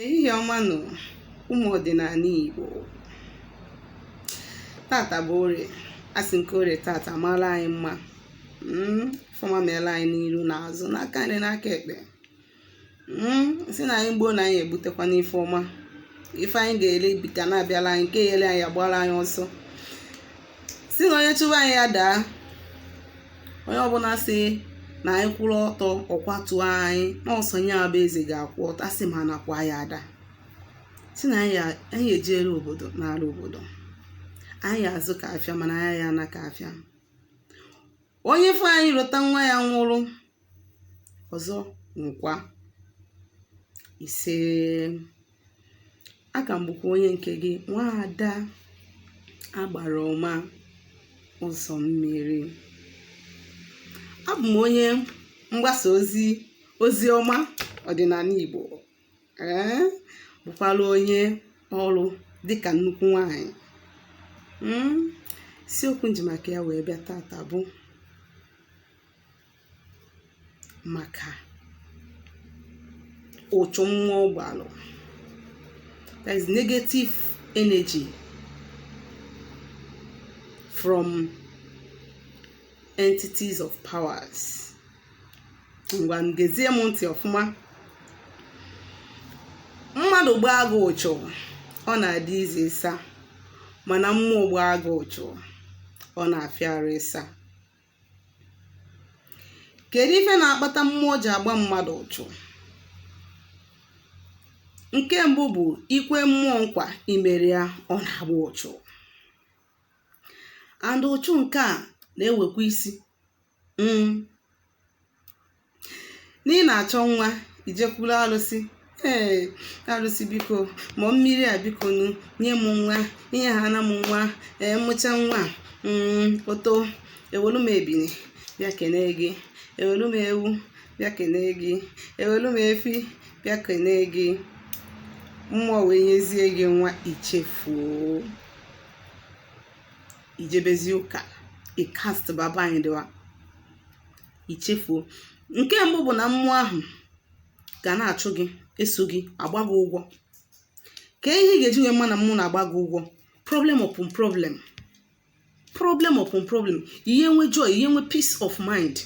Ehihie ọma nụ, ụmụ ọdịnala Igbo. Tata bụ Orie. A sị nke Orie tata mara anyị mma. Ife ọma meela anyị n'iru na azụ, n'aka nri, n'aka ekpe. Sị na anyị gbuo na anyị egbutekwa n'ife ọma. Ife anyị ga-ele ga na-abịala anyị, nke yele anyị agbara anyị ọsọ. Sị na onye chụba anyị ya daa. Onye ọbụla sị na anyị kwụrụ ọtọ ọ kwatuo anyị, na ọ sọ nya bụ eze ga-akwụ ọtọ, asị m anakwa ya ada. Sị na anyị ejere obodo n'ala obodo, anyị azụ ka afịa, mana anyị ya ana ka afịa. Onye fụ anyị rota nwa ya nwụrụ ọzọ nwụkwa. Ise. Aka m bụkwa onye nke gị, nwaada agbara ọma ụzọ mmiri. Abụ m onye mgbasa ozi ozi ọma ọdịnala Igbo, ee, bụkwara onye ọrụ dịka nnukwu nwanyị. Isiokwu m ji maka ya wee bịa tata bụ maka ụchụ mmụọ gbalụ, that is negative energy from entities of powers. Ngwa, gezie m ntị ọfụma. Mmadụ gbaa gị ụchụ, ọ na-adị easy ịsa, mana mmụọ gbaa gị ụchụ, ọ na-afịa arụ ịsa. Kedu ife na-akpata mmụọ ji agba mmadụ ụchụ? Nke mbụ bụ ikwe mmụọ nkwa imere ya, ọ na-agba ụchụ. And ụchụ nke a na-ewekwa isi na ị na-achọ nwa, ijekwuru arụsị, "Ee, arụsị, biko, ma mmiri a, biko nu, nye m nwa." Inye ha na m nwa, ee, mụcha nwa, oto ewelu m ebini bịa kene gị, ewelu m ewu bịa kene gị, ewelu m efi bịa kene gị. Mmụọ wee nyezie gị nwa, ichefuo, ijebezi ụka, ị cast baba anyị dịwa, ichefuo. Nke mbụ bụ na mmụọ ahụ ga na-achụ gị, eso gị, agba gị ụgwọ. Ka ihe ị ga-eji wee ma na mmụọ na-agba gị ụgwọ: problem upon problem, problem upon problem. Ihe nwe joy, ihe nwe peace of mind,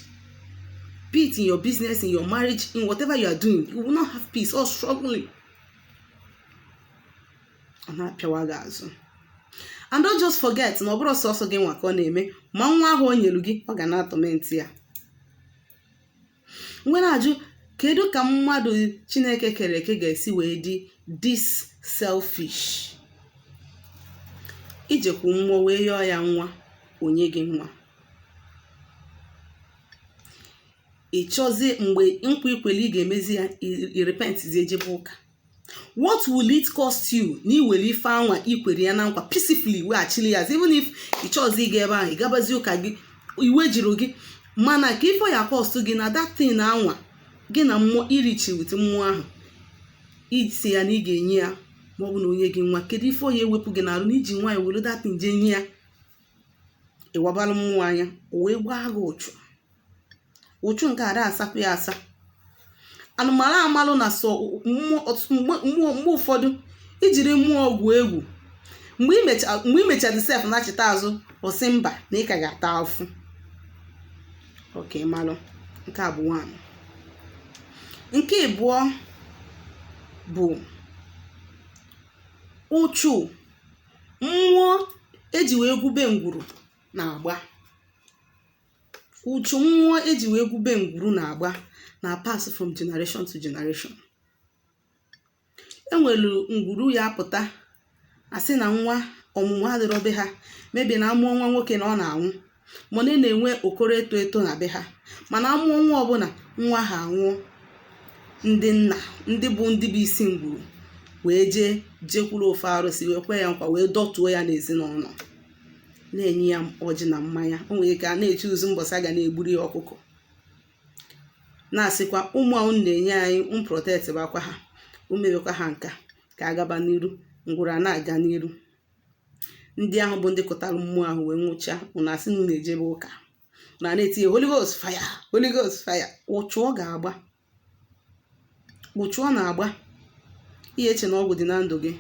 be it in your business, in your marriage, in whatever you are doing, you will not have peace or struggling. Ọ na-apịawa gị azụ. And don't just forget na ọ bụrụ sọsọ gị nwa ka ọ na-eme. Ma nwa ahụ o nyelu gị, ọ ga na-atorment ya. Nwe na-ajụ, kedu ka mmadụ Chineke kere eke ga-esi wee dị this selfish? Ijekwu mmụọ wee yọọ ya nwa, onye gị nwa, ị chọzie mgbe nkwa ikwele ị ga-emezi ya, i repentzie, ejebe ụka. What will it cost you na iwere ife anwa ikwere ya na nkwa peacefully weghachili ya? Even if ị chọzi ịga ebe ahụ, ị gabazi ụka gị, iwe jiri gị, mana ka ife ya cost gị na that thing anwa gị na mmụọ irichi with mmụọ ahụ isi ya na ị ga-enye ya, ma ọ bụ na onye gị nwa. Kedu ife ọ ya ewepụ gị n'arụ na iji nwaanyị were that thing jee nye ya? Ịwabalụ mmụọ anya, o wee gbaa gị ụchụ. Ụchụ nke ada asapụ ya asa. Anụmanụ amalụ na sọ mmụọ. Mgbe ụfọdụ ijiri mmụọ gwuo egwu, mgbe imechara sef nachita azụ, ọsị mba, na ị ka ga-ata afụ. Oke malụ nke a bụ one. Nke ịbụọ bụ ụchụ mmụọ eji wee gwube ngwuru na-agba. Ụchụ mmụọ eji wee gwube ngwuru na-agba na pass from generation to generation. Enwere ngwuru ya apụta, asị na nwa ọmụmụ adịrọ be ha, mebi na amụọ nwa nwoke na ọ na-anwụ, mana na-enwe okoro eto eto na be ha, mana amụọ nwa ọbụla, nwa ha anwụọ. Ndị nna, ndị bụ ndị bụ isi ngwuru, wee jee jekwuru ofe arụsị, wee kwe ya nkwa, wee dọtuo ya n'ezinụlọ, na-enye ya ọjị na mmanya. O nwere ike a na-eche ụzụ mbọsị a ga na-egburi ya ọkụkọ, na-asịkwa ụmụ ahụ na-enye anyị m protect bakwa ha, umebekwa ha nka ka a gaba n'iru. Ngwuru a na-aga n'iru. Ndị ahụ bụ ndị kụtara mmụọ ahụ wee nwụchaa, ụnụ asị na unu ejebe ụka na na-etinye "Holy Ghost fire, Holy Ghost fire". Ụchụ ọ ga-agba, ụchụ ọ na-agba. Ihe eche na ọgwụ dị na ndụ gị,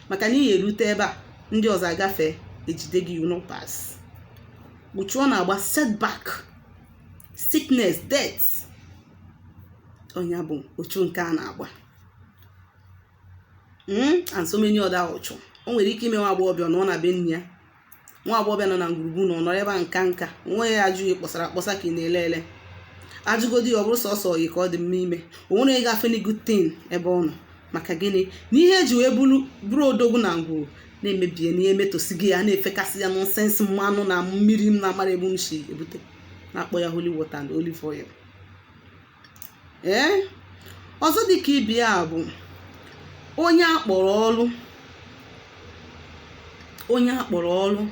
maka na ihe erute ebe a, ndị ọzọ agafe, ejide gị, you no pass. Ụchụ ọ na-agba, setback, sickness, death. Ọnya bụ ụchụ nke a na-agba, and so many other ụchụ. O nwere ike ime nwa agbọghọbịa nọ na be nne ya, nwa agbọghọbịa nọ na ngwurugwu na ọ nọrọ ebe a nka nka, onwe ya ajụghị kpọsara akpọsa ka ị na-ele ele ajụgodi ya. Ọ bụrụ sọsọ oyi ka ọ dị mma ime, o nwere onye ga-afe good thing ebe ọ nọ. Maka gịnị? Na ihe eji wee bụrụ bụrụ odogwu na ngwuru na-emebie na ihe emetosighị ya, na-efekasị ya nonsense, mmanụ na mmiri m na-amara ebe m si ebute, na-akpọ ya holy water and olive oil. Ee, ọzọ dịka ibe ya bụ onye akpọrọ ọrụ. Onye akpọrọ ọrụ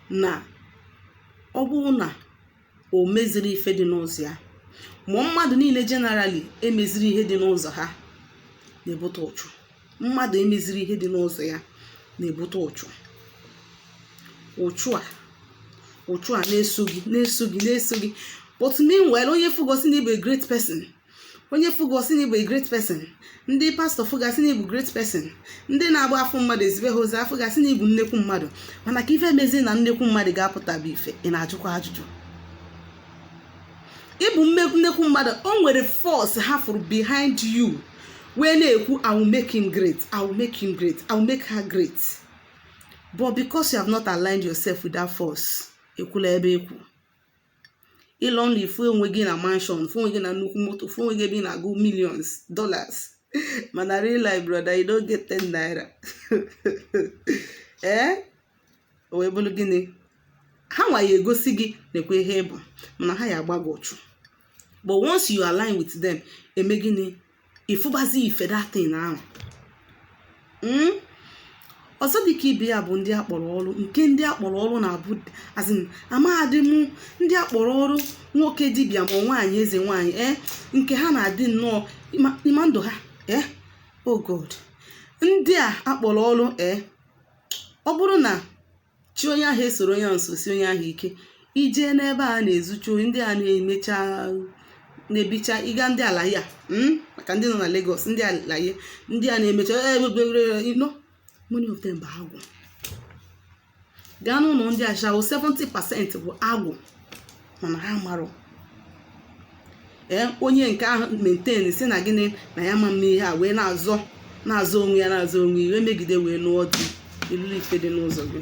na ọ bụrụ na o meziri ife dị n'ụzọ ya, ma mmadụ niile generally emeziri ihe dị n'ụzọ ha, na-ebute ụchụ. Mmadụ emeziri ihe dị n'ụzọ ya na-ebute ụchụ. Ụchụ a, ụchụ a na-eso gị, na-eso gị, na-eso gị. But meanwhile, onye fụgosi na ịbụ a great person, onye fụgosi na ịbụ a great person, ndị pastọ fụgasị na ịbụ great person, ndị na-agba afọ mmadụ ezibe ha ozi afụgasị na ịbụ nnekwu mmadụ, mana ka ife mezi na nnekwu mmadụ ga-apụta bụ ife ị na-ajụkwa ajụjụ. Ịbụ nnekwu mmadụ, o nwere force ha fụrụ behind you wee na-ekwu, "I will make him great, I will make him great, I will make her great." But because you have not aligned yourself with that force, ekwula ebe ekwu ịlọ nri, fụ onwe gị na mansion, fụ onwe gị na nnukwu moto, fụ onwe gị ebe ị na-agụ millions dollars, mana real life, brother, you don't get 10 naira. Ee, o wee bụrụ gịnị? Ha nwa ya egosi gị nekwa ihe ịbụ, mana ha ya agba gị ụchụ. But once you align with them, eme gịnị? Ịfụbazi ife that thing ahụ. Ọzọ dịka ibe ya bụ ndị akpọrọ ọrụ. Nke ndị akpọrọ ọrụ na-abụ azin amaghadị mụ ndị akpọrọ ọrụ, nwoke dibịa ma nwaanyị eze nwaanyị, ee, nke ha na-adị nnọọ ịma ndụ ha. Ee, oh God, ndị a akpọrọ ọrụ, ee, ọ bụrụ na chi onye ahụ esoro onye ahụ nso si onye ahụ ike ijee n'ebe a na-ezucha ori, ndị a na-emecha na-ebicha ịga ndị ala ya, maka ndị nọ na Lagos, ndị ala ya, ndị a na-emecha no, many of them bụ agwụ. Gaa n'ụlọ ndị ashawo, 70% bụ agwụ, mana ha marụ. Ee, onye nke ahụ maintain si na gịnị na ya ma mma ihe a wee na-azọ, na-azọ onwe ya, na-azọ onwe ya, wee megide, wee nụọ di elulu ife dị n'ụzọ gị.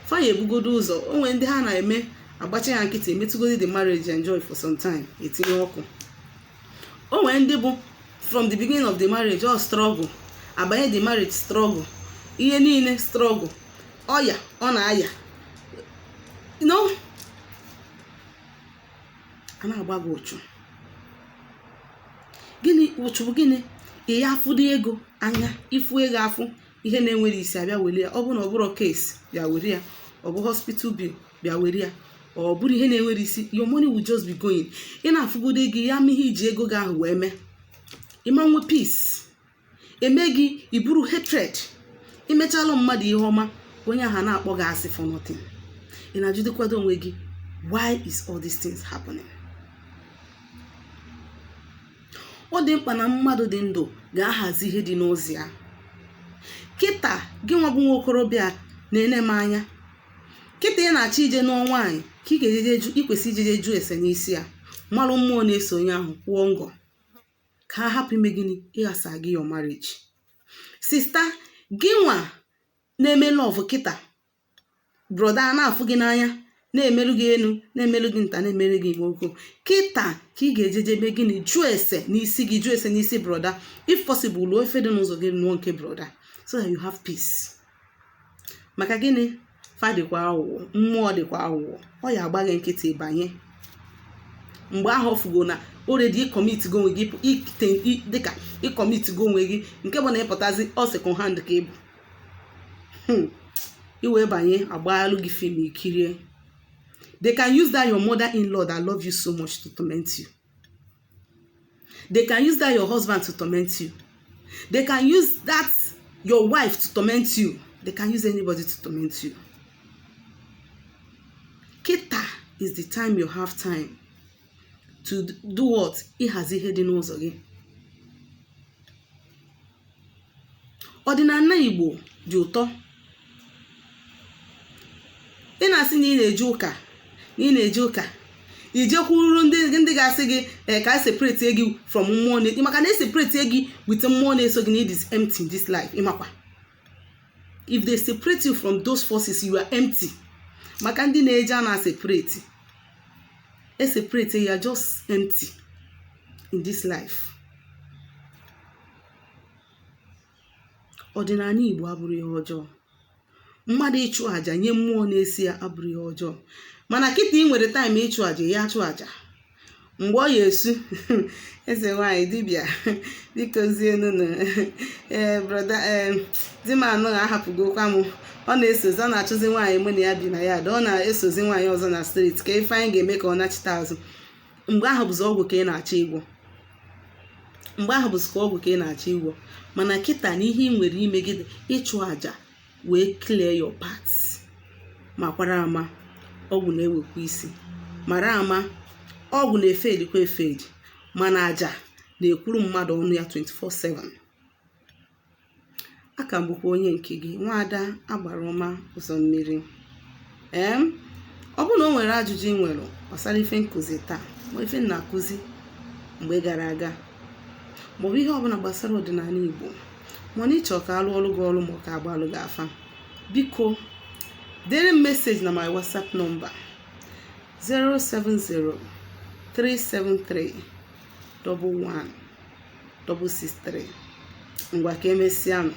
Fanya ebugodo ụzọ onwe ndị ha na-eme agbacha ya nkịtị, emetụgodi the marriage, enjoy for some time, etinye ọkụ. O nwere ndị bụ from the beginning of the marriage, ọ struggle abanye the marriage, struggle ihe niile, struggle ọya ọ na-aya no, a na-agba gị ụchụ. Gịnị ụchụ bụ? Gịnị ị ya afụdo ego anya, ifu ego, afụ ihe na-enwere isi, abịa were ya. Ọ bụ na ọ bụrụ case, bịa were ya. Ọ bụ hospital bill, bịa were ya. Ọ bụrụ ihe na-enwere isi, your money will just be going. Ị na-afụgodo ego ya, ma ihe iji ego gị ahụ wee mee, ịma nwe peace. Eme gị iburu hatred. Imechalụ mmadụ ihe ọma, onye ahụ na-akpọ gị asị for nothing. Ị na-ajụdekwado onwe gị, why is all these things happening? Ọ dị mkpa na mmadụ dị ndụ ga-ahazi ihe dị n'ụzọ ya. Kịta gị nwa bụ nwa okorobịa na-ene m anya kịta, ị na-achọ ije nụọ nwaanyị, ka ị ga-ejeje jụ, ikwesị ijeje jụ ese n'isi ya, marụ mmụọ na-eso onye ahụ, kwụọ ngọ ka ha hapụ ime gịnị? Ịghasa gị your marriage. Sister, gị nwa na-eme love kịta, brother na-afụ gị n'anya, na-emerụ gị elu, na-emerụ gị nta, na-emerụ gị ime kịta, ka ị ga-ejeje mee gịnị? Jụọ ese n'isi gị, jụọ ese n'isi brother. If possible, lụọ ife dị n'ụzọ gị, nụọ nke brother, so that you have peace. Maka gịnị? Fa dịkwa aghụghọ, mmụọ dịkwa aghụghọ. Ọ ya agba gị nkịtị banye mgbe ahụ ọ fugo na already ịcommit go onwe gị, dịka ịcommit go onwe gị, nke bụ na ịpụtazi ọ second hand ka ịbụ iwee banye, agbaghalụ gị film ikirie. They can use that your mother-in-law that love you so much to torment you. They can use that your husband to torment you. They can use that your wife to torment you. They can use anybody to torment you. Kita is the time you have time. To do what? Ịhazi ihe dị n'ụzọ gị. Ọdịnala Igbo dị ụtọ. Ị na-asị na ị na-eje ụka, na ị na-eje ụka, ijekwuru ndị ga-asị gị eh, ka a separate gị from mmụọ na, maka na e separate gị with mmụọ na-eso gị na it is empty in this life. Ịmakwa, if they separate you from those forces, you are empty. Maka ndị na-eje a na-separate, e separate, you are just empty in this life. Ọdịnala Igbo abụrọ ihe ọjọọ. Mmadụ ịchụ àjà nye mmụọ na-esi ya abụrọ ihe ọjọọ. Mana kịta ị nwere time ịchụ àjà ya, achụ àjà mgbe ọ ya esu eze nwaanyị dibịa, biko zienunu. Ee, brother, ee, di m anụ ahapụgokwa m. Ọ na-esozi, ọ na-achụzi nwaanyị mụ na ya bi na ya, ọ na-esozi nwaanyị ọzọ na street. Ka ife anyị ga-eme ka ọ nachite azụ? Mgbe ahụ bụzi ọgwụ ka ị na-achọ ịgwọ. Mgbe ahụ bụzi ka ọgwụ ka ị na-achọ ịgwọ. Mana kịta na ihe ị nwere ime gị ịchụ àjà wee clear your path. Makwara ama, ọgwụ na-ewekwa isi. Mara ama, ọgwụ na-efedikwa efedi, mana àjà na-ekwuru mmadụ ọnụ ya 24/7. Aka m bụkwa onye nke gị, nwaada agbara ọma ụzọ mmiri. Ee, ọ bụrụ na o nwere ajụjụ ị nwere gbasara ife nkụzi taa, ma ife m na-akụzi mgbe gara aga, maọbụ ihe ọbụla gbasara ọdịnala Igbo, mana ịchọ ka alụ ọrụ gị ọrụ, ma ọ ka agbalụ gị afa, biko dere m message na my WhatsApp number 070 373 11 663. Ngwa, ka emesịanụ.